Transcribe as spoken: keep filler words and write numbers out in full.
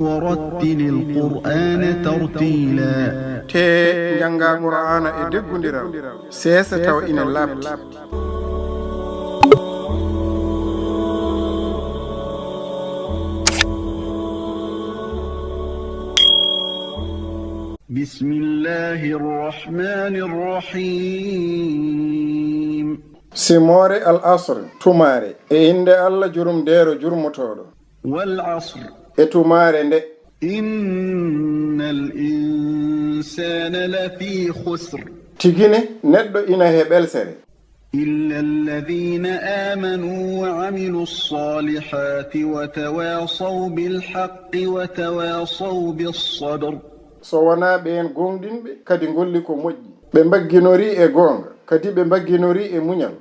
ورتل القرآن ترتيلا. Tee njanngaa Qur'aana e deggundiral, seesa tawa ina laaɓti. بسم الله الرحمن الرحيم. Simoore Al Asr, tumaare, e innde Allah jurumdeero jurmotooɗo. والعصر. E tumaare nde. إن الإنسان لفي خسر. Tigi ne, neɗɗo ina he ɓelsere. إلا الذين آمنوا وعملوا الصالحات وتواصوا بالحق وتواصوا بالصبر. So wonaa ɓeen gooŋɗinɓe, kadi ngolli ko moƴƴi. Ɓe mbagginorii e goonga, kadi ɓe mbagginorii e muñal.